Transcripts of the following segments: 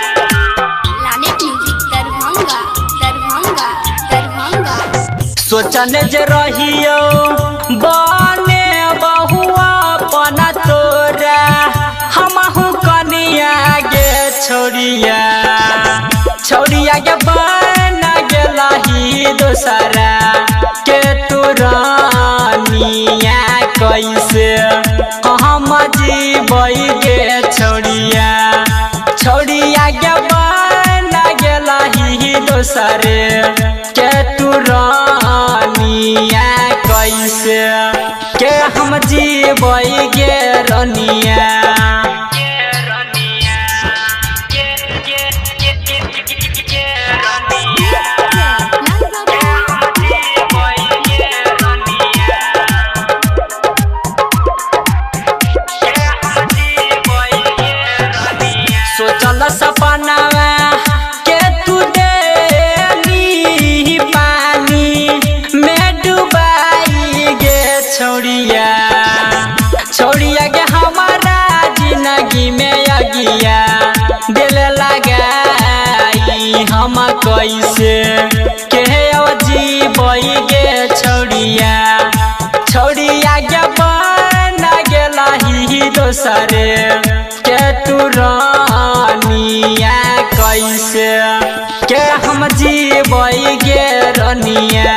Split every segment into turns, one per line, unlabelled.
Planet music Darbhanga Darbhanga Darbhanga.
सोचन जे रहियो बने बहुआ पना तोरा हमहु कनिया गे छोड़िया, छोड़िया गे बन गेलही दोसरा के तू रानिया कैसे हम जीबै गे छोड़िया, छोड़िया गे बन गेलही दोसरे के तू रानिया कैसे के हम जीबै गे रनिया। सोचल सपनावा के तू देली पानी में डुबाई गे छोड़िया, छोड़िया गे हमारा जिंदगी में अगिया दिल लगाई हम कैसे के जीबै गे छोड़िया, छोड़िया गे बन गेलही दोसरे के तू रानिया कैसे के हम जीबै गे रनिया।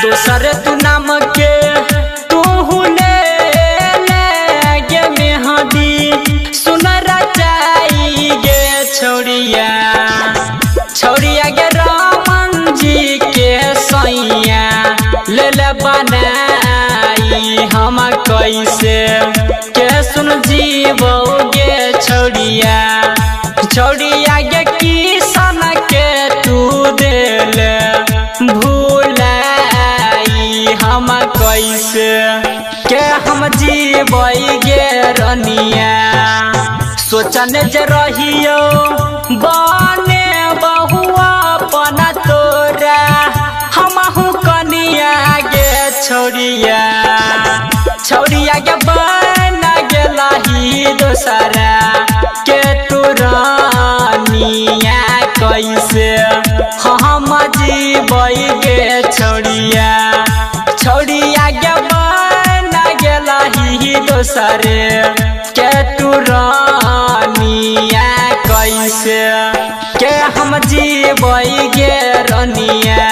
दोसर तू नाम के तू ले ले गे मेहदी सुन रचाई गे छोड़िया, छोड़िया गे रामन जी के सैया ले ले बनाई हम कैसे के सुन जीवो गे छोड़िया, छोड़िया गे किसन के तू दिल भूलाई हम कैसे के हम जीबै गे रनिया। सोचन जे रहियो बने बहुआ पना तोरा हमहु कनिया गे छोड़िया, छोड़िया गे बन गेलही दोसरा के तू रानिया कैसे हम जीबै गे छोड़िया, छोड़िया गे बन गेलही दोसरे के तू रानिया कैसे के हम जीबै गे रनिया।